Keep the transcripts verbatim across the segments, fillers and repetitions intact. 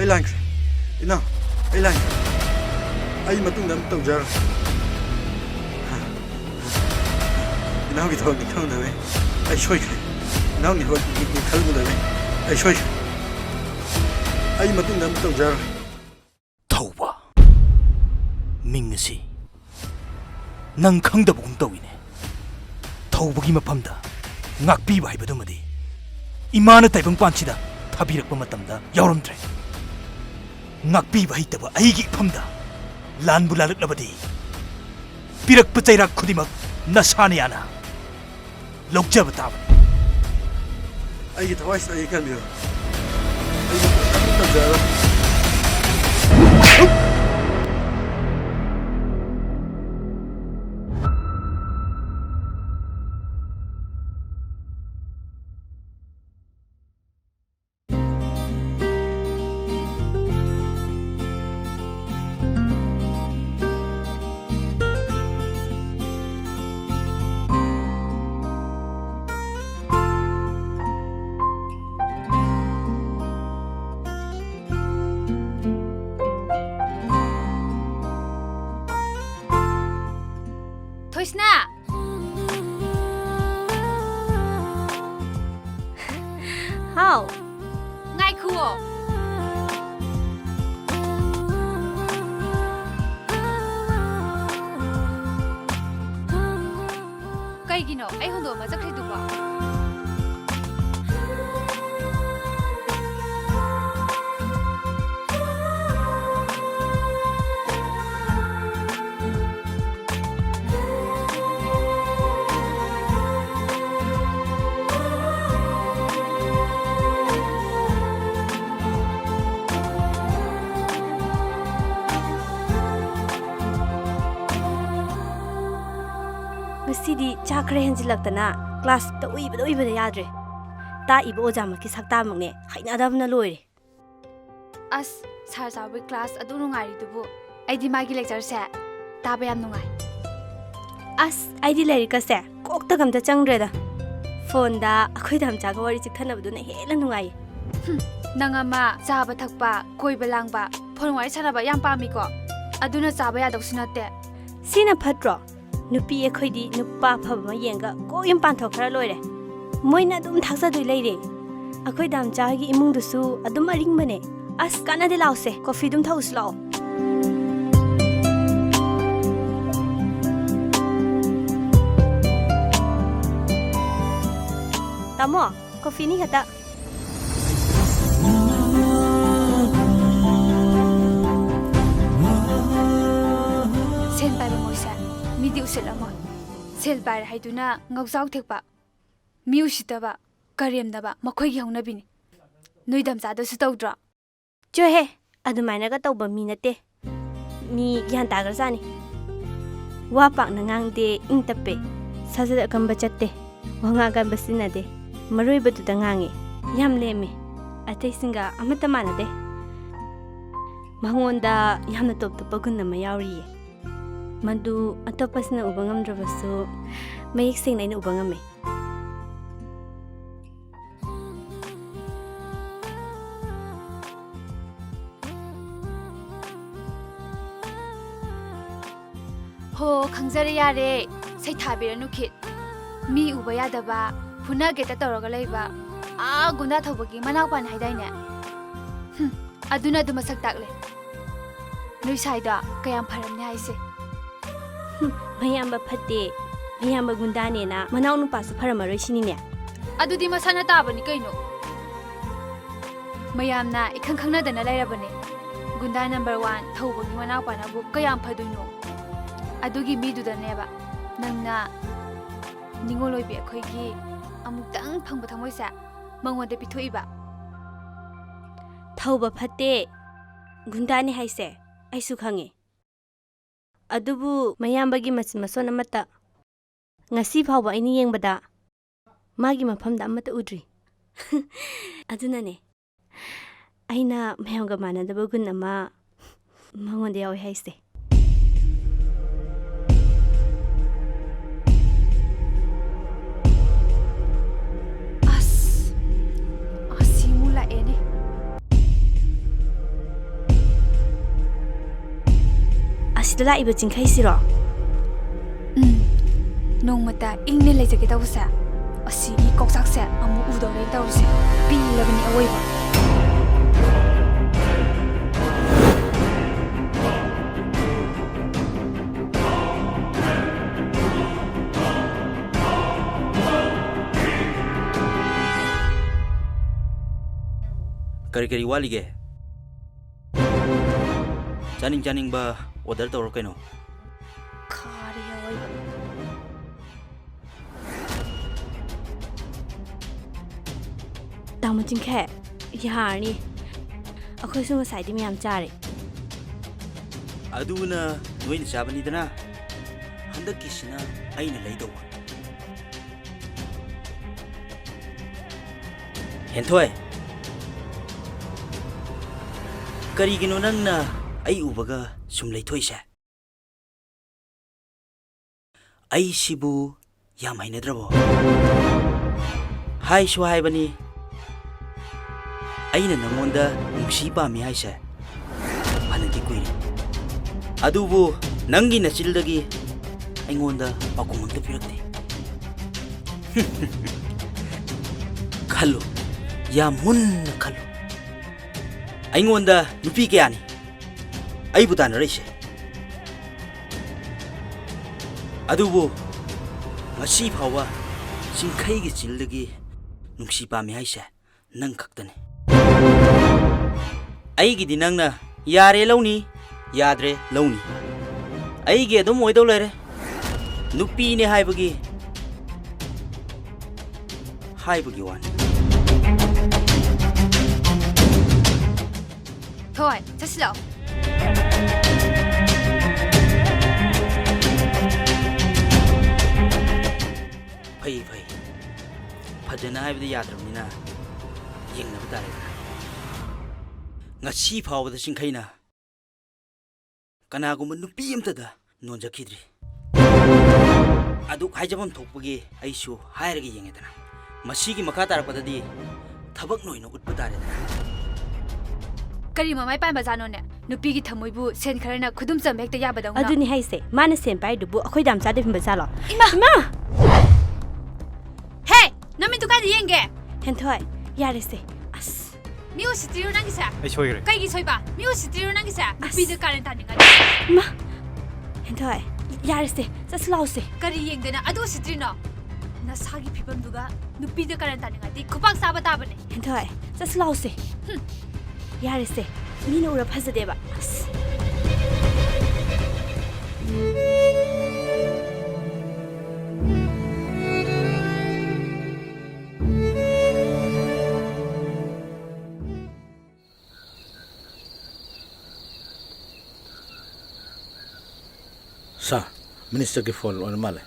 ꯑꯩ ꯂꯥꯟꯈ꯭ꯔꯦ꯫ ꯏꯅꯥꯎ, ꯑꯩ ꯂꯥꯟꯈ꯭ꯔꯦ꯫ ꯑꯩ ꯃꯇꯨꯡꯗ ꯑꯃꯨꯛ ꯇꯧꯖꯔꯣꯏ꯫ ꯏꯅꯥꯎꯒꯤ ꯊꯕꯛꯅꯤ ꯈꯪꯗꯕꯩ ꯑꯩ ꯁꯣꯏꯈ꯭ꯔꯦ꯫ ꯏꯅꯥꯎꯒꯤ ꯊꯕꯛꯅꯤ ꯈꯜꯂꯨꯗꯕꯩ ꯑꯩ ꯁꯣꯏꯈ꯭ꯔꯦ꯫ ꯑꯩ ꯃꯇꯨꯡꯗ ꯑꯃꯨꯛ ꯇꯧꯖꯔꯣꯏ꯫ ꯊꯧꯕ ꯃꯤꯡ ꯑꯁꯤ ꯅꯪ ꯈꯪꯗꯕꯒꯨꯝ ꯇꯧꯏꯅꯦ꯫ ꯊꯧꯕꯒꯤ ꯃꯐꯝꯗ ꯉꯥꯛꯄꯤꯕ ꯍꯥꯏꯕꯗꯨꯃꯗꯤ ꯏꯃꯥꯅ ꯇꯥꯏꯕꯪꯄꯥꯟꯁꯤꯗ ꯊꯥꯕꯤꯔꯛꯄ ꯃꯇꯝꯗ ꯌꯥꯎꯔꯝꯗ꯭ꯔꯦ꯫ ꯉꯥꯛꯄꯤꯕ ꯍꯩꯇꯕ ꯑꯩꯒꯤ ꯏꯐꯝꯗ ꯂꯥꯟꯕꯨ ꯂꯥꯜꯂꯛꯂꯕꯗꯤ ꯄꯤꯔꯛꯄ ꯆꯩꯔꯥꯛ ꯈꯨꯗꯤꯡꯃꯛ ꯅꯁꯥꯅ ꯌꯥꯅ ꯂꯧꯖꯕ ꯇꯥꯕꯅꯤ꯫ ꯑꯩꯒꯤ ꯊꯋꯥꯏꯁꯤꯗ ꯑꯩ ꯀꯟꯕꯤꯌꯨ꯫ ꯑꯩ ꯀꯔꯤꯝ ꯇꯧꯖꯔꯔꯣꯏ꯫ ꯊꯣꯏꯁꯅꯥ! ꯍꯥꯎ꯫ ꯉꯥꯏꯈꯨꯑꯣ꯫ ꯀꯩꯒꯤꯅꯣ ꯑꯩ ꯍꯨꯟꯗꯣꯛꯑꯝꯃ ꯆꯠꯈ꯭ꯔꯤꯗꯨꯕꯣ? ꯉꯁꯤꯗꯤ ꯆꯥꯛ ꯈꯔ ꯍꯦꯟꯖꯤꯜꯂꯛꯇꯅ ꯀ꯭ꯂꯥꯁꯇ ꯎꯏꯕꯗ ꯎꯏꯕꯗ ꯌꯥꯗ꯭ꯔꯦ꯫ ꯇꯥꯛꯏꯕ ꯑꯣꯖꯥꯃꯛꯀꯤ ꯁꯛꯇꯥꯃꯛꯅꯦ ꯍꯩꯅꯗꯕꯅ ꯂꯣꯏꯔꯦ꯫ ꯑꯁ, ꯁꯥꯔ ꯆꯥꯎꯕꯒꯤ ꯀ꯭ꯂꯥꯁ ꯑꯗꯨ ꯅꯨꯡꯉꯥꯏꯔꯤꯗꯨꯕꯨ꯫ ꯑꯩꯗꯤ ꯃꯥꯒꯤ ꯂꯦꯛꯆꯔꯁꯦ ꯇꯥꯕ ꯌꯥꯝ ꯅꯨꯡꯉꯥꯏ꯫ ꯑꯁ, ꯑꯩꯗꯤ ꯂꯥꯏꯔꯤꯛꯀꯁꯦ ꯀꯣꯛꯇꯒ ꯑꯝꯇ ꯆꯪꯗ꯭ꯔꯦꯗ꯫ ꯐꯣꯟꯗ ꯑꯩꯈꯣꯏ ꯗꯥꯝꯆꯥꯒ ꯋꯥꯔꯤ ꯆꯤꯛꯊꯅꯕꯗꯨꯅ ꯍꯦꯟꯅ ꯅꯨꯡꯉꯥꯏꯌꯦ꯫ ꯍꯨꯝ, ꯅꯪ ꯑꯃ ꯆꯥꯕ ꯊꯛꯄ, ꯀꯣꯏꯕ ꯂꯥꯡꯕ, ꯐꯣꯟ ꯋꯥꯔꯤ ꯁꯥꯟꯅꯕ ꯌꯥꯝ ꯄꯥꯝꯃꯤꯀꯣ? ꯑꯗꯨꯅ ꯆꯥꯕ ꯌꯥꯗꯧꯁꯨ ꯅꯠꯇꯦ꯫ ꯁꯤꯅ ꯐꯠꯇ꯭ꯔꯣ? ꯅꯨꯄꯤ ꯑꯩꯈꯣꯏꯗꯤ ꯅꯨꯄꯥ ꯑꯐꯕ ꯑꯃ ꯌꯦꯡꯉꯒ ꯀꯣꯛ ꯌꯨꯝ ꯄꯥꯟꯊꯣꯛꯈ꯭ꯔ ꯂꯣꯏꯔꯦ꯫ ꯃꯣꯏꯅ ꯑꯗꯨꯝ ꯊꯥꯛꯆꯗꯣꯏ ꯂꯩꯔꯦ꯫ ꯑꯩꯈꯣꯏ ꯗꯥꯝꯆꯥ ꯍꯣꯏꯒꯤ ꯏꯃꯨꯡꯗꯨꯁꯨ ꯑꯗꯨꯝ ꯑꯔꯤꯡꯕꯅꯦ꯫ ꯑꯁ, ꯀꯥꯟꯅꯗꯦ, ꯂꯥꯛꯑꯣꯁꯦ, ꯀꯣꯐꯤꯗꯨꯝ ꯊꯛꯎꯁꯤ ꯂꯥꯛꯑꯣ꯫ ꯇꯥꯃꯣ, ꯀꯣꯐꯤ ꯑꯅꯤ ꯈꯛꯇ꯫ ꯁꯦꯜ ꯄꯥꯏꯕ ꯃꯣꯏꯁꯦ ꯃꯤꯗꯤ ꯎꯁꯤꯠꯂꯝꯃꯣꯏ꯫ ꯁꯦꯜ ꯄꯥꯏꯔꯦ ꯍꯥꯏꯗꯨꯅ ꯉꯧꯖꯥꯎ ꯊꯦꯛꯄ, ꯃꯤ ꯎꯁꯤꯠꯇꯕ, ꯀꯔꯦꯝꯅꯕ ꯃꯈꯣꯏꯒꯤ ꯍꯧꯅꯕꯤꯅꯤ꯫ ꯅꯣꯏ ꯗꯥꯝꯆꯥꯗꯁꯨ ꯇꯧꯗ꯭ꯔꯣ? ꯆꯣꯍꯦ, ꯑꯗꯨꯃꯥꯏꯅꯒ ꯇꯧꯕ ꯃꯤ ꯅꯠꯇꯦ꯫ ꯃꯤ ꯒ꯭ꯌꯥꯟ ꯇꯥꯈ꯭ꯔꯖꯥꯠꯅꯤ꯫ ꯋꯥ ꯄꯥꯛꯅ ꯉꯥꯡꯗꯦ, ꯏꯪ ꯇꯞꯄꯦ, ꯁꯥꯖꯠ ꯑꯀꯟꯕ ꯆꯠꯇꯦ, ꯋꯥꯉꯥꯡ ꯑꯀꯟꯕ ꯁꯤꯖꯤꯟꯅꯗꯦ, ꯃꯔꯨ ꯑꯣꯏꯕꯗꯨꯗ ꯉꯥꯡꯉꯦ, ꯌꯥꯝ ꯂꯦꯝꯃꯦ, ꯑꯇꯩꯁꯤꯡꯒ ꯑꯃꯠꯇ ꯃꯥꯟꯅꯗꯦ꯫ ꯃꯉꯣꯟꯗ ꯌꯥꯝꯅ ꯇꯣꯞ ꯇꯣꯞꯄ ꯒꯨꯟ ꯑꯃ ꯌꯥꯎꯔꯤꯌꯦ꯫ ꯃꯗꯨ ꯑꯇꯣꯞꯄꯁꯤꯅ ꯎꯕ ꯉꯝꯗ꯭ꯔꯕꯁꯨ ꯃꯌꯦꯛ ꯁꯦꯡꯅ ꯑꯩꯅ ꯎꯕ ꯉꯝꯃꯦ꯫ ꯍꯣ, ꯈꯪꯖꯔꯦ, ꯌꯥꯔꯦ꯫ ꯁꯩꯊꯥꯕꯤꯔꯅꯨ ꯈꯤꯠ꯫ ꯃꯤ ꯎꯕ ꯌꯥꯗꯕ, ꯐꯨꯅꯒꯦꯇ ꯇꯧꯔꯒ ꯂꯩꯕ, ꯑꯥ ꯒꯨꯟꯗꯥ ꯊꯧꯕꯒꯤ ꯃꯅꯥꯎꯄꯥꯅꯤ ꯍꯥꯏꯗꯥꯏꯅꯦ? ꯍꯨꯝ, ꯑꯗꯨꯅ ꯑꯗꯨ ꯃꯁꯛ ꯇꯥꯛꯂꯦ꯫ ꯅꯣꯏ ꯁꯥꯏꯗꯣ ꯀꯌꯥꯝ ꯐꯔꯝꯅꯤ ꯍꯥꯏꯁꯦ꯫ ꯍꯨꯝ, ꯃꯌꯥꯝꯕ ꯐꯠꯇꯦ, ꯃꯌꯥꯝꯕ ꯒꯨꯟꯗꯥꯅꯦꯅ ꯃꯅꯥꯎ ꯅꯨꯄꯥꯁꯨ ꯐꯔꯝꯃꯔꯣꯏ ꯁꯤꯅꯤꯅꯦ꯫ ꯑꯗꯨꯗꯤ ꯃꯁꯥꯅ ꯇꯥꯕꯅꯤ ꯀꯩꯅꯣ꯫ ꯃꯌꯥꯝꯅ ꯏꯈꯪ ꯈꯪꯅꯗꯅ ꯂꯩꯔꯕꯅꯦ꯫ ꯒꯨꯟꯗꯥ ꯅꯝꯕꯔ ꯋꯥꯟ ꯊꯧꯕꯒꯤ ꯃꯅꯥꯎꯄꯥꯅꯕꯨ ꯀꯌꯥꯝ ꯐꯗꯣꯏꯅꯣ? ꯑꯗꯨꯒꯤ ꯃꯤꯗꯨꯗꯅꯦꯕ ꯅꯪꯅ ꯅꯤꯉꯣꯜ ꯑꯣꯏꯕꯤ ꯑꯩꯈꯣꯏꯒꯤ ꯑꯃꯨꯛꯇꯪ ꯐꯪꯕ ꯊꯃꯣꯏꯁꯦ ꯃꯉꯣꯟꯗ ꯄꯤꯊꯣꯛꯏꯕ꯫ ꯊꯧꯕ ꯐꯠꯇꯦ, ꯒꯨꯟꯗꯥꯅꯤ ꯍꯥꯏꯁꯦ ꯑꯩꯁꯨ ꯈꯪꯉꯦ꯫ ꯑꯗꯨꯕꯨ ꯃꯌꯥꯝꯕꯒꯤ ꯃꯆꯤꯟ ꯃꯁꯣꯟ ꯑꯃꯠꯇ ꯉꯁꯤ ꯐꯥꯎꯕ ꯑꯩꯅ ꯌꯦꯡꯕꯗ ꯃꯥꯒꯤ ꯃꯐꯝꯗ ꯑꯃꯠꯇ ꯎꯗ꯭ꯔꯤ꯫ ꯑꯗꯨꯅꯅꯦ ꯑꯩꯅ ꯃꯌꯥꯝꯒ ꯃꯥꯟꯅꯗꯕ ꯒꯨꯟ ꯑꯃ ꯃꯉꯣꯟꯗ ꯌꯥꯎꯋꯦ ꯍꯥꯏꯁꯦ꯫ ꯑꯁ, ꯑꯁꯤ ꯑꯃꯨꯛ ꯂꯥꯛꯑꯦ꯫ ꯂꯥꯛꯏꯕ ꯆꯤꯡꯈꯩꯁꯤꯔꯣ? ꯎꯝ, ꯅꯣꯡꯃꯇ ꯏꯪꯅ ꯂꯩꯖꯒꯦ ꯇꯧꯕꯁꯦ, ꯑꯁꯤꯒꯤ ꯀꯣꯛꯆꯥꯛꯁꯦ ꯑꯃꯨꯛ ꯎꯗꯧꯔꯦ ꯇꯧꯔꯤꯁꯦ꯫ ꯄꯤꯔꯕꯅꯤ ꯑꯋꯣꯏꯕ꯫ ꯀꯔꯤ ꯀꯔꯤ ꯋꯥꯠꯂꯤꯒꯦ? ꯆꯥꯅꯤꯡ ꯆꯥꯅꯤꯡꯕ order ꯇꯧꯔꯣ ꯀꯩꯅꯣ꯫ ꯈꯥꯔꯦ ꯑꯋꯣꯏꯕ꯫ ꯇꯥꯃꯣ ꯆꯤꯡꯈꯩ, ꯌꯥꯔꯅꯤ꯫ ꯑꯩꯈꯣꯏꯁꯨ ꯉꯁꯥꯏꯗꯤ ꯃꯌꯥꯝ ꯆꯥꯔꯦ꯫ ꯑꯗꯨꯅ ꯅꯣꯏꯅ ꯆꯥꯕꯅꯤꯗꯅ, ꯍꯟꯗꯛꯀꯤꯁꯤꯅ ꯑꯩꯅ ꯂꯩꯗꯧꯕ꯫ ꯍꯦꯟꯊꯣꯏ, ꯀꯔꯤꯒꯤꯅꯣ ꯅꯪꯅ ꯑꯩ ꯎꯕꯒ ꯁꯨꯝ ꯂꯩꯊꯣꯛꯏꯁꯦ? ꯑꯩꯁꯤꯕꯨ ꯌꯥꯝ ꯍꯩꯅꯗ꯭ꯔꯕꯣ? ꯍꯥꯏꯁꯨ ꯍꯥꯏꯕꯅꯤ, ꯑꯩꯅ ꯅꯪꯉꯣꯟꯗ ꯅꯨꯡꯁꯤ ꯄꯥꯝꯃꯤ ꯍꯥꯏꯁꯦ ꯐꯅꯗꯤ ꯀꯨꯏꯔꯦ꯫ ꯑꯗꯨꯕꯨ ꯅꯪꯒꯤ ꯅꯆꯤꯜꯗꯒꯤ ꯑꯩꯉꯣꯟꯗ ꯄꯥꯎꯈꯨꯝ ꯑꯝꯇ ꯄꯤꯔꯛꯇꯦ꯫ ꯈꯜꯂꯨ, ꯌꯥꯝ ꯃꯨꯟꯅ ꯈꯜꯂꯨ꯫ ꯑꯩꯉꯣꯟꯗ ꯅꯨꯄꯤ ꯀꯌꯥꯅꯤ ꯑꯩꯕꯨ ꯇꯥꯟꯅꯔꯛꯏꯁꯦ꯫ ꯑꯗꯨꯕꯨ ꯉꯁꯤ ꯐꯥꯎꯕ ꯆꯤꯡꯈꯩꯒꯤ ꯆꯤꯜꯗꯒꯤ ꯅꯨꯡꯁꯤ ꯄꯥꯝꯃꯤ ꯍꯥꯏꯁꯦ ꯅꯪ ꯈꯛꯇꯅꯤ꯫ ꯑꯩꯒꯤꯗꯤ ꯅꯪꯅ ꯌꯥꯔꯦ ꯂꯧꯅꯤ, ꯌꯥꯗ꯭ꯔꯦ ꯂꯧꯅꯤ꯫ ꯑꯩꯒꯤ ꯑꯗꯨꯝ ꯑꯣꯏꯗꯧ ꯂꯩꯔꯦ꯫ ꯅꯨꯄꯤꯅꯦ ꯍꯥꯏꯕꯒꯤ, ꯍꯥꯏꯕꯒꯤ ꯋꯥꯅꯤ꯫ ꯊꯣꯏ, ꯆꯠꯁꯤ ꯂꯥꯛꯑꯣ꯫ ꯐꯩ, ꯐꯩ꯫ ꯐꯖꯅ ꯍꯥꯏꯕꯗꯤ ꯌꯥꯗ꯭ꯔꯕꯅꯤꯅ ꯌꯦꯡꯅꯕ ꯇꯥꯔꯦꯗꯅ꯫ ꯉꯁꯤ ꯐꯥꯎꯕꯗ ꯆꯤꯡꯈꯩꯅ ꯀꯅꯥꯒꯨꯝꯕ ꯅꯨꯄꯤ ꯑꯝꯇꯗ ꯅꯣꯟꯖꯈꯤꯗ꯭ꯔꯤ꯫ ꯑꯗꯨꯛ ꯍꯥꯏꯖꯐꯝ ꯊꯣꯛꯄꯒꯤ ꯑꯩꯁꯨ ꯍꯥꯏꯔꯒ ꯌꯦꯡꯉꯦꯗꯅ꯫ ꯃꯁꯤꯒꯤ ꯃꯈꯥ ꯇꯥꯔꯛꯄꯗꯗꯤ ꯊꯕꯛꯅ ꯑꯣꯏꯅ ꯎꯠꯄ ꯇꯥꯔꯦꯗꯅ꯫ ꯀꯔꯤ ꯃꯃꯥꯏ ꯄꯥꯟꯕ ꯖꯥꯠꯅꯣꯅꯦ? ꯅꯨꯄꯤꯒꯤ ꯊꯃꯣꯏꯕꯨ ꯁꯦꯟ ꯈꯔꯅ ꯈꯨꯗꯨꯝ ꯆꯟꯕ ꯍꯦꯛꯇ ꯌꯥꯕꯗꯧꯅ꯫ ꯑꯗꯨꯅꯤ ꯍꯥꯏꯁꯦ, ꯃꯥꯅ ꯁꯦꯟ ꯄꯥꯏꯔꯤꯗꯨꯕꯨ ꯑꯩꯈꯣꯏ ꯗꯥꯝꯆꯥꯗ ꯐꯤꯟꯕ ꯖꯥꯠꯂꯣ? ꯏꯃꯥ! ꯏꯃꯥ! ꯍꯦ! ꯅꯃꯤꯠꯇꯨ ꯀꯥꯏꯗ ꯌꯦꯡꯒꯦ? ꯍꯦꯟꯊꯣꯏ, ꯌꯥꯔꯦꯁꯦ꯫ ꯑꯁ꯫ ꯃꯤ ꯎꯁꯤꯠꯇ꯭ꯔꯤꯔꯣ ꯅꯪꯒꯤꯁꯦ? ꯑꯩ ꯁꯣꯏꯈ꯭ꯔꯦ꯫ ꯀꯩꯒꯤ ꯁꯣꯏꯕ? ꯃꯤ ꯎꯁꯤꯠꯇ꯭ꯔꯤꯔꯣ ꯅꯪꯒꯤꯁꯦ? ꯅꯨꯄꯤꯗ ꯀꯥꯔꯟ ꯇꯥꯅꯤꯡꯉꯗꯤ꯫ ꯏꯃꯥ! ꯍꯦꯟꯊꯣꯏ, ꯌꯥꯔꯦꯁꯦ, ꯆꯠꯁꯤ ꯂꯥꯛꯑꯣꯁꯦ꯫ ꯀꯔꯤ ꯌꯦꯡꯗꯅ ꯑꯗꯨ ꯎꯁꯤꯠꯇ꯭ꯔꯤꯅꯣ? ꯅꯁꯥꯒꯤ ꯐꯤꯕꯝꯗꯨꯒ ꯅꯨꯄꯤꯗ ꯀꯥꯔꯟ ꯇꯥꯅꯤꯡꯉꯗꯤ ꯈꯨꯄꯥꯛ ꯆꯥꯕ ꯇꯥꯕꯅꯦ꯫ ꯍꯦꯟꯊꯣꯏ, ꯆꯠꯁꯤ ꯂꯥꯛꯑꯣꯁꯦ꯫ ꯍꯨꯝ꯫ ꯌꯥꯔꯦꯁꯦ, ꯃꯤꯅ ꯎꯔ ꯐꯖꯗꯦꯕ꯫ ꯑꯁ꯫ ꯁꯥꯔ, ꯃꯤꯅꯤꯁꯇꯔꯒꯤ ꯐꯣꯟ ꯑꯣꯏꯔ ꯃꯥꯜꯂꯦ꯫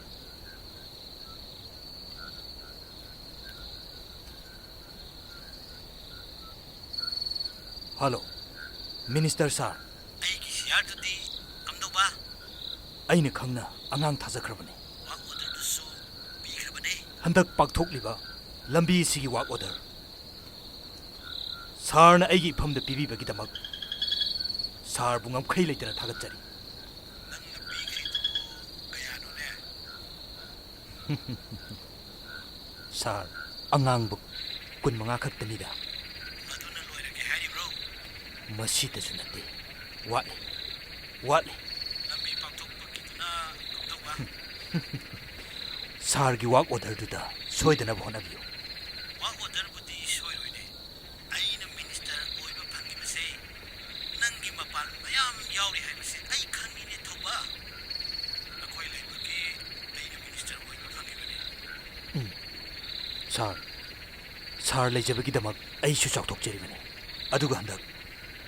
ꯍꯜꯂꯣ, ꯃꯤꯅꯤꯁꯇꯔ ꯁꯥꯔ꯫ ꯑꯩꯒꯤ ꯁꯤꯌꯥꯔꯗꯨꯗꯤ ꯀꯝꯗꯧꯕ? ꯑꯩꯅ ꯈꯪꯅ ꯑꯉꯥꯡ ꯊꯥꯖꯈ꯭ꯔꯕꯅꯤ꯫ ꯋꯥꯔꯛ ꯑꯣꯔꯗꯔꯗꯨꯁꯨ ꯄꯤꯈ꯭ꯔꯕꯅꯦ꯫ ꯍꯟꯗꯛ ꯄꯥꯡꯊꯣꯛꯂꯤꯕ ꯂꯝꯕꯤ ꯑꯁꯤꯒꯤ ꯋꯥꯔꯛ ꯑꯣꯔꯗꯔ ꯁꯥꯔꯅ ꯑꯩꯒꯤ ꯏꯐꯝꯗ ꯄꯤꯕꯤꯕꯒꯤꯗꯃꯛ ꯁꯥꯔꯕꯨ ꯉꯝꯈꯩ ꯂꯩꯇꯅ ꯊꯥꯒꯠꯆꯔꯤ꯫ ꯅꯪꯅ ꯄꯤꯈ꯭ꯔꯤꯗꯨꯕꯨ ꯀꯌꯥꯅꯣꯅꯦ? ꯁꯥꯔ, ꯑꯉꯥꯡꯕ ꯀꯨꯟꯃꯉꯥ ꯈꯛꯇꯅꯤꯗ꯫ ꯃꯗꯨꯅ ꯂꯣꯏꯔꯒꯦ ꯍꯥꯏꯔꯤꯕ꯭ꯔꯣ? ꯃꯁꯤꯗꯁꯨ ꯅꯠꯇꯦ꯫ ꯋꯥꯠꯂꯤ꯫ ꯋꯥꯠꯂꯤ꯫ ꯂꯝꯕꯤ ꯄꯥꯛꯊꯣꯛꯄꯒꯤꯗꯨꯅ ꯀꯝꯗꯧꯕ? ꯁꯥꯔꯒꯤ ꯋꯥꯔꯛ ꯑꯣꯔꯗꯔꯗꯨꯗ ꯁꯣꯏꯗꯅꯕ ꯍꯣꯠꯅꯕꯤꯌꯨ꯫ ꯋꯥꯔꯛ ꯑꯣꯔꯗꯔꯕꯨꯗꯤ ꯁꯣꯏꯔꯣꯏꯅꯦ꯫ ꯑꯩꯅ ꯃꯤꯅꯤꯁꯇꯔ ꯑꯣꯏꯕ ꯐꯪꯉꯤꯕꯁꯦ ꯅꯪꯒꯤ ꯃꯄꯥꯟ ꯃꯌꯥꯝ ꯌꯥꯎꯔꯤ ꯍꯥꯏꯕꯁꯦ ꯑꯩ ꯈꯪꯉꯤꯅꯦ, ꯊꯧꯕ꯫ ꯅꯈꯣꯏ ꯂꯩꯕꯒꯤ ꯑꯩꯅ ꯃꯤꯅꯤꯁꯇꯔ ꯑꯣꯏꯕ ꯐꯪꯉꯤꯕꯅꯦ꯫ ꯎꯝ꯫ ꯁꯥꯔ, ꯁꯥꯔ ꯂꯩꯖꯕꯒꯤꯗꯃꯛ ꯑꯩꯁꯨ ꯆꯥꯎꯊꯣꯛꯆꯔꯤꯕꯅꯤ꯫ ꯑꯗꯨꯒ ꯍꯟꯗꯛ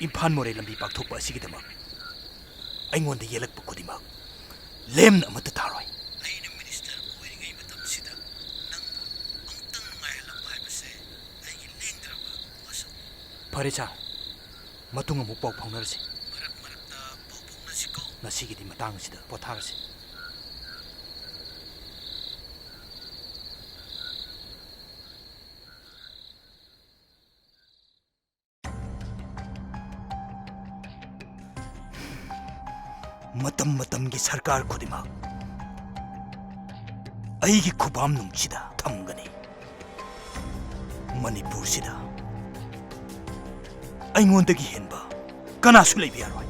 ꯏꯝꯐꯥꯜ ꯃꯣꯔꯦ ꯂꯝꯕꯤ ꯄꯥꯛꯊꯣꯛꯄ ꯑꯁꯤꯒꯤꯗꯃꯛ ꯑꯩꯉꯣꯟꯗ ꯌꯦꯜꯂꯛꯄ ꯈꯨꯗꯤꯡꯃꯛ ꯂꯦꯝꯅ ꯑꯃꯠꯇ ꯇꯥꯔꯣꯏ꯫ ꯑꯩꯅ ꯃꯤꯅꯤꯁꯇꯔ ꯑꯣꯏꯔꯤꯉꯩ ꯃꯇꯝꯁꯤꯗ ꯅꯪꯕꯨ ꯑꯃꯨꯛꯇꯪ ꯅꯨꯡꯉꯥꯏꯍꯜꯂꯝꯕ ꯍꯥꯏꯕꯁꯦ ꯑꯩꯒꯤ ꯂꯦꯡꯗ꯭ꯔꯕ ꯋꯥꯁꯛꯅꯤ꯫ ꯐꯔꯦ ꯁꯥꯔ, ꯃꯇꯨꯡ ꯑꯃꯨꯛ ꯄꯥꯎ ꯐꯥꯎꯅꯔꯁꯤ꯫ ꯃꯔꯛ ꯃꯔꯛꯇ ꯄꯥꯎ ꯐꯥꯎꯅꯁꯤꯀꯣ꯫ ꯉꯁꯤꯒꯤꯗꯤ ꯃꯇꯥꯡ ꯑꯁꯤꯗ ꯄꯣꯊꯥꯔꯁꯤ꯫ ꯃꯇꯝ ꯃꯇꯝꯒꯤ ꯁꯔꯀꯥꯔ ꯈꯨꯗꯤꯡꯃꯛ ꯑꯩꯒꯤ ꯈꯨꯕꯥꯝ ꯅꯨꯡꯁꯤꯗ ꯊꯝꯒꯅꯤ꯫ ꯃꯅꯤꯄꯨꯔꯁꯤꯗ ꯑꯩꯉꯣꯟꯗꯒꯤ ꯍꯦꯟꯕ ꯀꯅꯥꯁꯨ ꯂꯩꯕ ꯌꯥꯔꯣꯏ꯫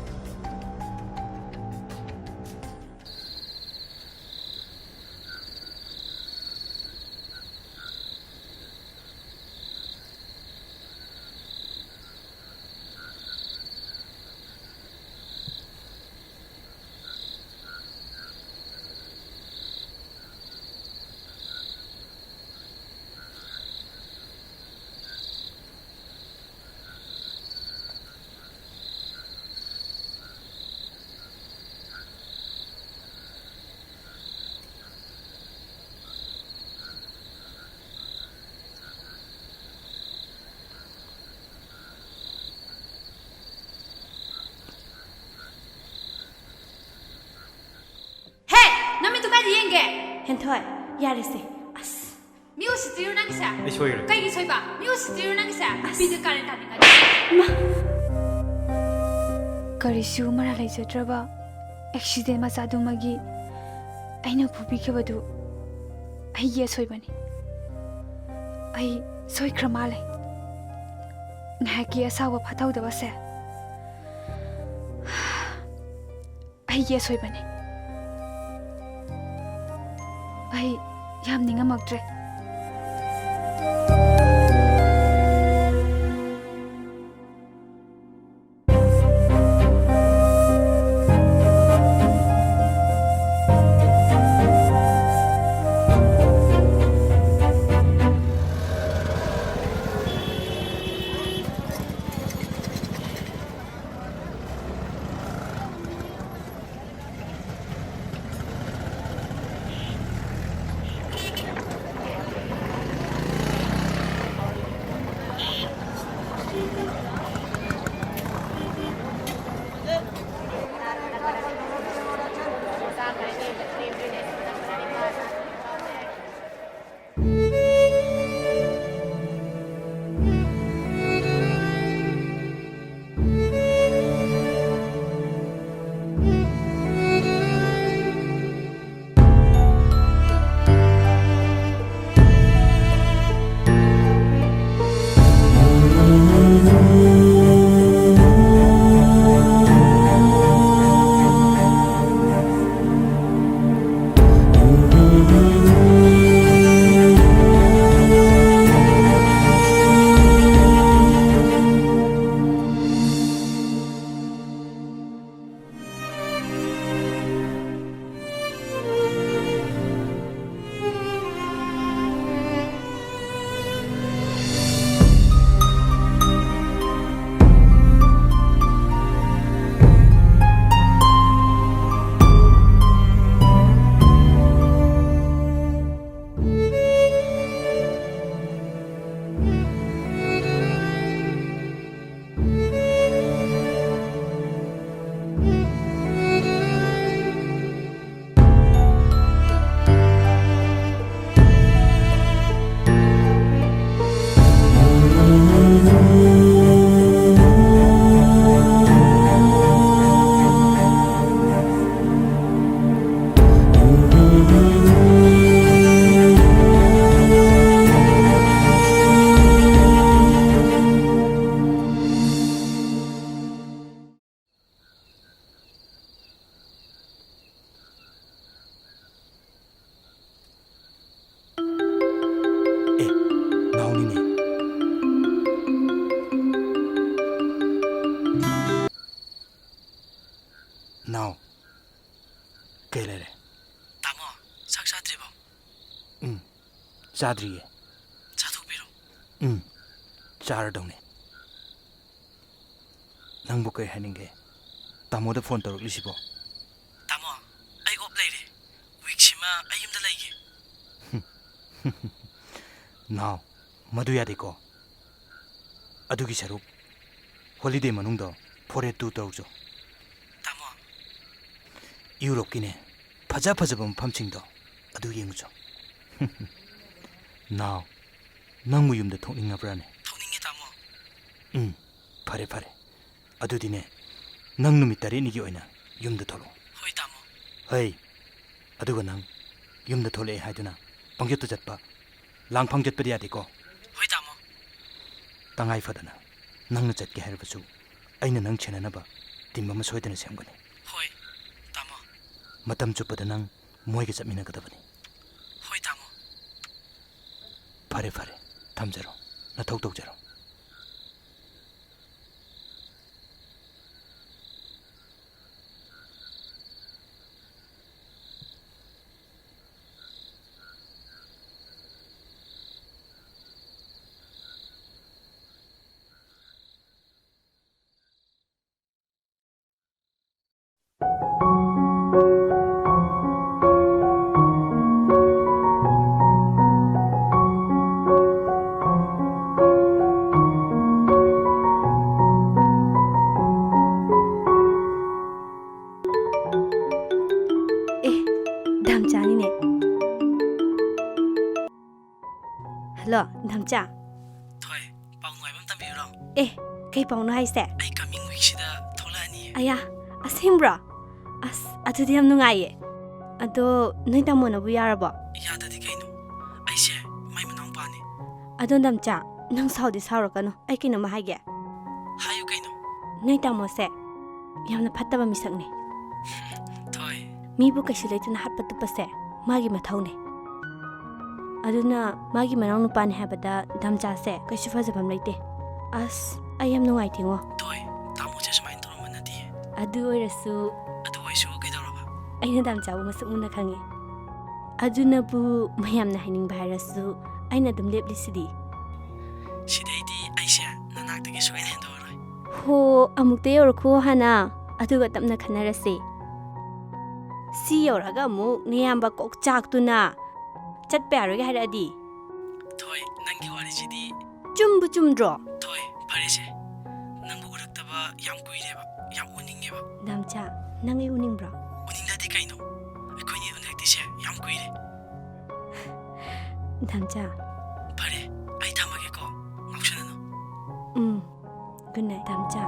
ꯍꯦ! ꯅꯃꯤꯠꯇꯨ ꯀꯥꯏꯗ ꯌꯦꯡꯒꯦ? ꯍꯦꯟꯊꯣꯏ, ꯌꯥꯔꯦꯁꯦ꯫ ꯑꯁ꯫ ꯃꯤ ꯎꯁꯤꯠꯇ꯭ꯔꯤꯔꯣ ꯅꯪꯒꯤꯁꯦ? ꯑꯩ ꯁꯣꯏꯈ꯭ꯔꯦ꯫ ꯀꯩꯒꯤ ꯁꯣꯏꯕ? ꯃꯤ ꯎꯁꯤꯠꯇ꯭ꯔꯤꯔꯣ ꯅꯪꯒꯤꯁꯦ? ꯑꯁ꯫ ꯅꯨꯄꯤꯗ ꯀꯥꯔꯟ ꯇꯥꯅꯤꯡꯉꯗꯤ꯫ ꯏꯃꯥ! ꯀꯔꯤꯁꯨ ꯃꯔꯥꯜ ꯂꯩꯖꯗ꯭ꯔꯕ ꯑꯦꯛꯁꯤꯗꯦꯟ ꯃꯆꯥꯗꯨꯃꯒꯤ ꯑꯩꯅ ꯐꯨꯕꯤꯈꯤꯕꯗꯨ ꯑꯩꯒꯤ ꯑꯁꯣꯏꯕꯅꯤ꯫ ꯑꯩ ꯁꯣꯏꯈ꯭ꯔ ꯃꯥꯜꯂꯦ꯫ ꯉꯥꯏꯍꯥꯛꯀꯤ ꯑꯁꯥꯎꯕ ꯐꯥꯊꯧꯗꯕꯁꯦ ꯑꯩꯒꯤ ꯑꯁꯣꯏꯕꯅꯤ꯫ ꯑꯩ ꯌꯥꯝ ꯅꯤꯡꯉꯝꯃꯛꯇ꯭ꯔꯦ꯫ ꯆꯥꯗ꯭ꯔꯤꯌꯦ꯫ ꯆꯥꯊꯣꯛꯄꯤꯔꯣ꯫ ꯎꯝ, ꯆꯥꯔꯗꯧꯅꯦ꯫ ꯅꯪꯕꯨ ꯀꯩ ꯍꯥꯏꯅꯤꯡꯒꯦ? ꯇꯥꯃꯣꯗ ꯐꯣꯟ ꯇꯧꯔꯛꯂꯤꯁꯤꯕꯣ? ꯇꯥꯃꯣ, ꯑꯩ ꯑꯣꯞ ꯂꯩꯔꯦ꯫ ꯋꯤꯛꯁꯤꯃ ꯑꯩ ꯌꯨꯝꯗ ꯂꯩꯒꯦ꯫ ꯅꯥꯎ, ꯃꯗꯨ ꯌꯥꯗꯦꯀꯣ꯫ ꯑꯗꯨꯒꯤ ꯁꯔꯨꯛ ꯍꯣꯂꯤꯗꯦ ꯃꯅꯨꯡꯗ ꯐꯣꯔꯦ ꯇꯨ ꯇꯧꯔꯨꯆꯣ꯫ ꯇꯥꯃꯣ꯫ ꯌꯨꯔꯣꯞꯀꯤꯅꯦ, ꯐꯖ ꯐꯖꯕ ꯃꯐꯝꯁꯤꯡꯗꯣ ꯑꯗꯨ ꯌꯦꯡꯉꯨꯆꯣ꯫ ꯅꯥꯎ, ꯅꯪꯕꯨ ꯌꯨꯝꯗ ꯊꯣꯛꯅꯤꯡꯉꯕ꯭ꯔꯥꯅꯦ? ꯊꯣꯛꯅꯤꯡꯉꯦ, ꯇꯥꯃꯣ꯫ ꯎꯝ, ꯐꯔꯦ, ꯐꯔꯦ꯫ ꯑꯗꯨꯗꯤꯅꯦ, ꯅꯪ ꯅꯨꯃꯤꯠ ꯇꯔꯦꯠꯅꯤꯒꯤ ꯑꯣꯏꯅ ꯌꯨꯝꯗ ꯊꯣꯛꯂꯛꯑꯣ꯫ ꯍꯣꯏ, ꯇꯥꯃꯣ꯫ ꯍꯩ, ꯑꯗꯨꯒ ꯅꯪ ꯌꯨꯝꯗ ꯊꯣꯛꯂꯛꯑꯦ ꯍꯥꯏꯗꯨꯅ ꯄꯪꯆꯠꯇ ꯆꯠꯄ, ꯂꯥꯡꯐꯥꯡ ꯆꯠꯄꯗꯤ ꯌꯥꯗꯦꯀꯣ꯫ ꯍꯣꯏ, ꯇꯥꯃꯣ꯫ ꯇꯉꯥꯏ ꯐꯗꯅ ꯅꯪꯅ ꯆꯠꯀꯦ ꯍꯥꯏꯔꯕꯁꯨ, ꯑꯩꯅ ꯅꯪ ꯁꯦꯟꯅꯅꯕ ꯇꯤꯝ ꯑꯃ ꯁꯣꯏꯗꯅ ꯁꯦꯝꯒꯅꯤ꯫ ꯍꯣꯏ, ꯇꯥꯃꯣ꯫ ꯃꯇꯝ ꯆꯨꯞꯄꯗ ꯅꯪ ꯃꯣꯏꯒ ꯆꯠꯃꯤꯟꯅꯒꯗꯕꯅꯤ꯫ ꯍꯣꯏ, ꯇꯥꯃꯣ꯫ ꯐꯔꯦ, ꯐꯔꯦ, ꯊꯝꯖꯔꯣ, ꯅꯊꯧ ꯇꯧꯖꯔꯣ꯫ ꯑꯦ, ꯗꯥꯝꯆꯥꯅꯤꯅꯦ꯫ ꯍꯜꯂꯣ, ꯗꯥꯝꯆꯥ꯫ ꯊꯣꯏ, ꯄꯥꯎ ꯅꯨꯡꯉꯥꯏꯕ ꯑꯃ ꯇꯝꯕꯤꯌꯨꯔꯣ? ꯑꯦ, ꯀꯩ ꯄꯥꯎꯅꯣ ꯍꯥꯏꯁꯦ? ꯑꯩ coming weekꯁꯤꯗ ꯊꯣꯛꯂꯛꯑꯅꯤ꯫ ꯑꯌꯥ, ꯑꯁꯦꯡꯕ꯭ꯔꯣ? ꯑꯁ, ꯑꯗꯨꯗꯤ ꯌꯥꯝ ꯅꯨꯡꯉꯥꯏꯌꯦ꯫ ꯑꯗꯣ ꯅꯣꯏ ꯇꯥꯃꯣꯅꯕꯨ ꯌꯥꯔꯕꯣ? ꯌꯥꯗꯗꯤ ꯀꯩꯅꯣ? ꯑꯩꯁꯦ ꯃꯥꯏ ꯃꯅꯥꯎꯄꯥꯅꯤ꯫ ꯑꯗꯣ ꯗꯥꯝꯆꯥ, ꯅꯪ ꯁꯥꯎꯗꯤ ꯁꯥꯎꯔꯛꯀꯅꯨ꯫ ꯑꯩ ꯀꯩꯅꯣꯝꯃ ꯍꯥꯏꯒꯦ꯫ ꯍꯥꯏꯌꯨ ꯀꯩꯅꯣ? ꯅꯣꯏ ꯇꯥꯃꯣꯁꯦ ꯌꯥꯝꯅ ꯐꯠꯇꯕ ꯃꯤꯁꯛꯅꯦ꯫ ꯊꯣꯏ꯫ ꯃꯤꯕꯨ ꯀꯩꯁꯨ ꯂꯩꯇꯅ ꯍꯥꯠꯄ ꯇꯨꯞꯄꯁꯦ ꯃꯥꯒꯤ ꯃꯊꯧꯅꯦ꯫ ꯑꯗꯨꯅ ꯃꯥꯒꯤ ꯃꯅꯥꯎ ꯅꯨꯄꯥꯅꯦ ꯍꯥꯏꯕꯗ ꯗꯥꯝꯆꯥꯁꯦ ꯀꯩꯁꯨ ꯐꯖꯐꯝ ꯂꯩꯇꯦ꯫ ꯑꯁ, ꯑꯩ ꯌꯥꯝ ꯅꯨꯡꯉꯥꯏꯇꯦꯉꯣ꯫ ꯊꯣꯏ, ꯇꯥꯃꯣꯁꯦ ꯁꯨꯃꯥꯏꯅ ꯇꯧꯔꯝꯕ ꯅꯠꯇꯤꯌꯦ꯫ ꯑꯗꯨ ꯑꯣꯏꯔꯁꯨ ꯑꯗꯨ ꯑꯣꯏꯁꯨ ꯀꯩꯗꯧꯔꯕ? ꯑꯩꯅ ꯗꯥꯝꯆꯥꯕꯨ ꯃꯁꯛ ꯃꯨꯟꯅ ꯈꯪꯉꯦ꯫ ꯑꯗꯨꯅꯕꯨ ꯃꯌꯥꯝꯅ ꯍꯥꯏꯅꯤꯡꯕ ꯍꯥꯏꯔꯁꯨ ꯑꯩꯅ ꯑꯗꯨꯝ ꯂꯦꯞꯂꯤꯁꯤꯗꯤ꯫ ꯁꯤꯗꯩꯗꯤ ꯑꯩꯁꯦ ꯅꯅꯥꯛꯇꯒꯤ ꯁꯨꯡꯍꯦꯟ ꯍꯦꯟꯗꯣꯛꯑꯔꯣꯏ꯫ ꯍꯣ, ꯑꯃꯨꯛꯇ ꯌꯧꯔꯛꯈꯣ ꯍꯥꯟꯅ, ꯑꯗꯨꯒ ꯇꯞꯅ ꯈꯟꯅꯔꯁꯦ꯫ ꯁꯤ ꯌꯧꯔꯒ ꯑꯃꯨꯛ ꯅꯌꯥꯝꯕ ꯀꯣꯛ ꯆꯥꯛꯇꯨꯅ ꯆꯠꯄ ꯌꯥꯔꯣꯏꯒ ꯍꯥꯏꯔꯛꯑꯗꯤ? ꯊꯣꯏ, ꯅꯪꯒꯤ ꯋꯥꯔꯤꯁꯤꯗꯤ꯫ ꯆꯨꯝꯕꯨ ꯆꯨꯝꯗ꯭ꯔꯣ? ꯊꯣꯏ, ꯐꯔꯦꯁꯦ꯫ ꯅꯪꯕꯨ ꯎꯔꯛꯇꯕ ꯌꯥꯝ ꯀꯨꯏꯔꯦꯕ꯫ ꯌꯥꯝ ꯎꯅꯤꯡꯉꯦꯕ꯫ ꯗꯥꯝꯆꯥ, ꯅꯪ ꯑꯩ ꯎꯅꯤꯡꯕ꯭ꯔꯣ? ꯎꯅꯤꯡꯗꯗꯤ ꯀꯩꯅꯣ? ꯑꯩꯈꯣꯏꯅꯤ ꯎꯅꯔꯛꯇ꯭ꯔꯤꯁꯦ ꯌꯥꯝ ꯀꯨꯏꯔꯦ꯫ ꯗꯥꯝꯆꯥ꯫ ꯐꯔꯦ, ꯑꯩ ꯊꯝꯃꯒꯦꯀꯣ꯫ ꯉꯥꯎꯁꯟꯅꯅꯨ꯫ ꯎꯝ꯫ Good night, ꯗꯥꯝꯆꯥ꯫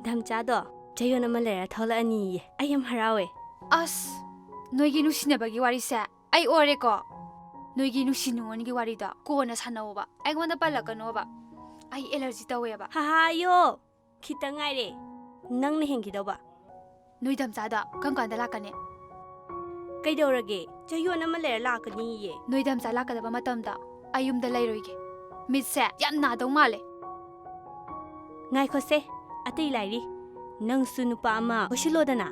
ꯗꯥꯝꯆꯥꯗꯣ ꯆꯌꯣꯜ ꯑꯃ ꯂꯩꯔ ꯊꯣꯛꯂꯛꯑꯅꯤꯌꯦ꯫ ꯑꯩ ꯌꯥꯝ ꯍꯔꯥꯎꯋꯦ꯫ ꯑꯁ, ꯅꯣꯏꯒꯤ ꯅꯨꯡꯁꯤꯅꯕꯒꯤ ꯋꯥꯔꯤꯁꯦ ꯑꯩ ꯑꯣꯔꯦꯀꯣ꯫ ꯅꯣꯏꯒꯤ ꯅꯨꯡꯁꯤ ꯅꯨꯡꯉꯣꯟꯒꯤ ꯋꯥꯔꯤꯗꯣ ꯀꯣꯟꯅ ꯁꯥꯟꯅꯧꯕ, ꯑꯩꯉꯣꯟꯗ ꯄꯜꯂꯛꯀꯅꯣꯕ꯫ ꯑꯩ allergy ꯇꯧꯋꯦꯕ꯫ ꯍꯥꯍꯥꯌꯣ, ꯈꯤꯇꯪ ꯉꯥꯏꯔꯦ꯫ ꯅꯪꯅ ꯍꯦꯟꯈꯤꯗꯧꯕ꯫ ꯅꯣꯏ ꯗꯥꯝꯆꯥꯗꯣ ꯀꯔꯝ ꯀꯥꯟꯗ ꯂꯥꯛꯀꯅꯤ? ꯀꯩꯗꯧꯔꯒꯦ? ꯆꯌꯣꯜ ꯑꯃ ꯂꯩꯔ ꯂꯥꯛꯀꯅꯤꯌꯦ꯫ ꯅꯣꯏ ꯗꯥꯝꯆꯥ ꯂꯥꯛꯀꯗꯕ ꯃꯇꯝꯗ ꯑꯩ ꯌꯨꯝꯗ ꯂꯩꯔꯣꯏꯒꯦ꯫ ꯃꯤꯠꯁꯦ ꯌꯥꯝ ꯅꯥꯗꯧ ꯃꯥꯜꯂꯦ꯫ ꯉꯥꯏꯈꯣꯁꯦ, ꯑꯇꯩ ꯂꯥꯏꯔꯤ꯫ ꯅꯪꯁꯨ ꯅꯨꯄꯥ ꯑꯃ ꯀꯣꯏꯁꯤꯜꯂꯣꯗꯅ꯫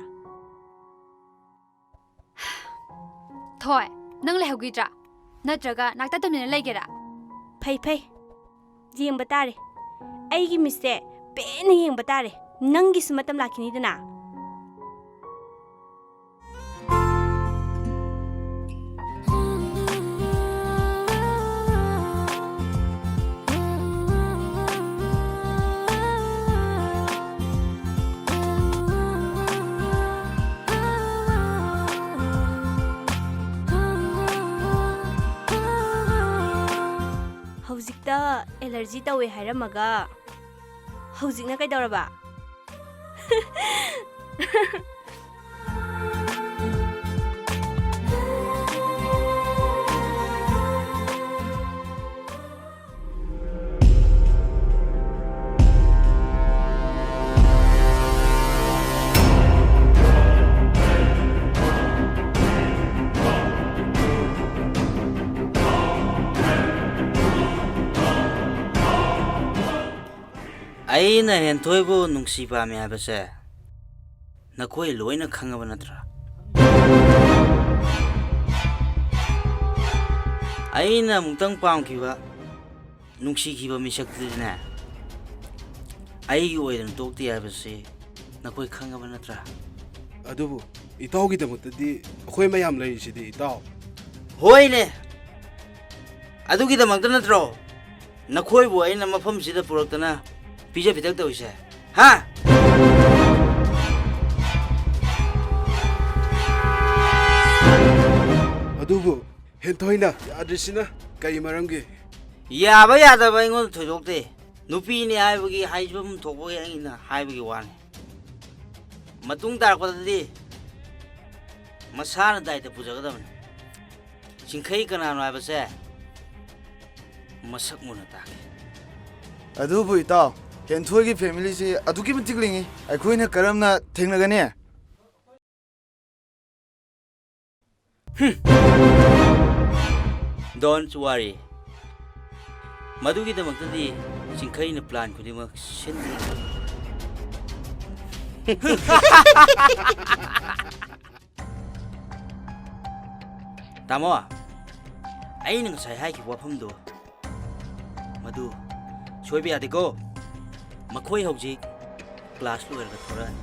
ꯊꯣꯏ, ꯅꯪ ꯂꯩꯍꯧꯈꯤꯗ꯭ꯔꯥ? ꯅꯠꯇ꯭ꯔꯒ ꯅꯥꯛꯇ ꯇꯨꯃꯤꯟꯅ ꯂꯩꯒꯦꯔꯥ? ꯐꯩ, ꯐꯩ꯫ ꯌꯦꯡꯕ ꯇꯥꯔꯦ꯫ ꯑꯩꯒꯤ ꯃꯤꯠꯁꯦ ꯄꯦꯟꯅ ꯌꯦꯡꯕ ꯇꯥꯔꯦ꯫ ꯅꯪꯒꯤꯁꯨ ꯃꯇꯝ ꯂꯥꯛꯈꯤꯅꯤꯗꯅ꯫ ꯍꯧꯖꯤꯛꯇ allergy ꯇꯧꯋꯦ ꯍꯥꯏꯔꯝꯃꯒ ꯍꯧꯖꯤꯛꯅ ꯀꯩꯗꯧꯔꯕ? ꯑꯩꯅ ꯍꯦꯟꯊꯣꯏꯕꯨ ꯅꯨꯡꯁꯤ ꯄꯥꯝꯃꯤ ꯍꯥꯏꯕꯁꯦ ꯅꯈꯣꯏ ꯂꯣꯏꯅ ꯈꯪꯉꯕ ꯅꯠꯇ꯭ꯔꯥ? ꯑꯩꯅ ꯑꯃꯨꯛꯇꯪ ꯄꯥꯝꯈꯤꯕ, ꯅꯨꯡꯁꯤꯈꯤꯕ ꯃꯤꯁꯛꯇꯨꯗꯤꯅꯦ, ꯑꯩꯒꯤ ꯑꯣꯏꯗꯅ ꯇꯣꯛꯇꯦ ꯍꯥꯏꯕꯁꯤ ꯅꯈꯣꯏ ꯈꯪꯉꯕ ꯅꯠꯇ꯭ꯔꯥ? ꯑꯗꯨꯕꯨ ꯏꯇꯥꯎꯒꯤꯗꯃꯛꯇꯗꯤ ꯑꯩꯈꯣꯏ ꯃꯌꯥꯝ ꯂꯩꯔꯤꯁꯤꯗꯤ, ꯏꯇꯥꯎ꯫ ꯍꯣꯏꯅꯦ, ꯑꯗꯨꯒꯤꯗꯃꯛꯇ ꯅꯠꯇ꯭ꯔꯣ ꯅꯈꯣꯏꯕꯨ ꯑꯩꯅ ꯃꯐꯝꯁꯤꯗ ꯄꯨꯔꯛꯇꯅ ꯄꯤꯖ ꯄꯤꯊꯛ ꯇꯧꯔꯤꯁꯦ? ꯍꯥ? ꯑꯗꯨꯕꯨ ꯍꯦꯟꯊꯣꯏꯅ ꯌꯥꯗ꯭ꯔꯤꯁꯤꯅ ꯀꯔꯤ ꯃꯔꯝꯒꯤ? ꯌꯥꯕ ꯌꯥꯗꯕ ꯑꯩꯉꯣꯟꯗ ꯊꯣꯏꯗꯣꯛꯇꯦ꯫ ꯅꯨꯄꯤꯅꯤ ꯍꯥꯏꯕꯒꯤ, ꯍꯥꯏꯐꯝ ꯊꯣꯛꯄꯒꯤ ꯑꯩꯅ ꯍꯥꯏꯕꯒꯤ ꯋꯥꯅꯤ꯫ ꯃꯇꯨꯡ ꯇꯥꯔꯛꯄꯗꯗꯤ ꯃꯁꯥꯅ ꯗꯥꯏꯇ ꯄꯨꯖꯒꯗꯕꯅꯤ꯫ ꯆꯤꯡꯈꯩ ꯀꯅꯥꯅꯣ ꯍꯥꯏꯕꯁꯦ ꯃꯁꯛ ꯃꯨꯟꯅ ꯇꯥꯛꯀꯦ꯫ ꯑꯗꯨꯕꯨ ꯏꯇꯥꯎ, ꯍꯦꯟꯊꯣꯏꯒꯤ ꯐꯦꯃꯤꯂꯤꯁꯤ ꯑꯗꯨꯛꯀꯤ ꯃꯇꯤꯛ ꯂꯤꯡꯉꯤ, ꯑꯩꯈꯣꯏꯅ ꯀꯔꯝꯅ ꯊꯦꯡꯅꯒꯅꯤ? Don't worry. ꯃꯗꯨꯒꯤꯗꯃꯛꯇꯗꯤ ꯆꯤꯡꯈꯩꯅ plan ꯈꯨꯗꯤꯡꯃꯛ ꯁꯤꯟꯕꯤꯒꯅꯤ꯫ ꯇꯥꯃꯣ, ꯑꯩꯅ ꯉꯁꯥꯏ ꯍꯥꯏꯈꯤꯕ ꯋꯥꯐꯝꯗꯣ ꯃꯗꯨ ꯁꯣꯏꯕ ꯌꯥꯗꯦꯀꯣ꯫ ꯃꯈꯣꯏ ꯍꯧꯖꯤꯛ class ꯂꯣꯏꯔꯒ ꯊꯣꯔꯛꯑꯅꯤ꯫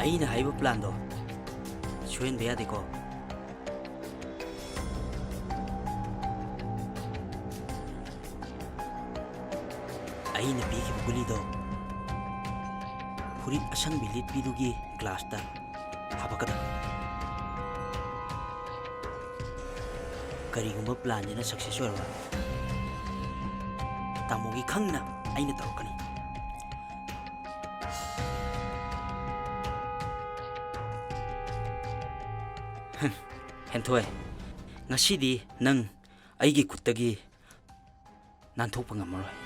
ꯑꯩꯅ ꯍꯥꯏꯕ planꯗꯣ ꯁꯣꯏꯍꯟꯕ ꯌꯥꯗꯦꯀꯣ꯫ ꯑꯩꯅ ꯄꯤꯈꯤꯕ ꯒꯨꯂꯤꯗꯣ ꯐꯨꯔꯤꯠ ꯑꯁꯪꯕꯤ ꯂꯤꯠꯄꯤꯗꯨꯒꯤ glassꯇ ꯍꯥꯄꯛꯀꯗꯕ꯫ ꯀꯔꯤꯒꯨꯝꯕ planꯁꯤꯅ success ꯑꯣꯏꯔꯕ, ꯇꯥꯃꯣꯒꯤ ꯈꯪꯅ ꯑꯩꯅ ꯇꯧꯔꯛꯀꯅꯤ꯫ ꯍꯦꯟꯊꯣꯏ, ꯉꯁꯤꯗꯤ ꯅꯪ ꯑꯩꯒꯤ ꯈꯨꯠꯇꯒꯤ ꯅꯥꯟꯊꯣꯛꯄ ꯉꯝꯃꯔꯣꯏ꯫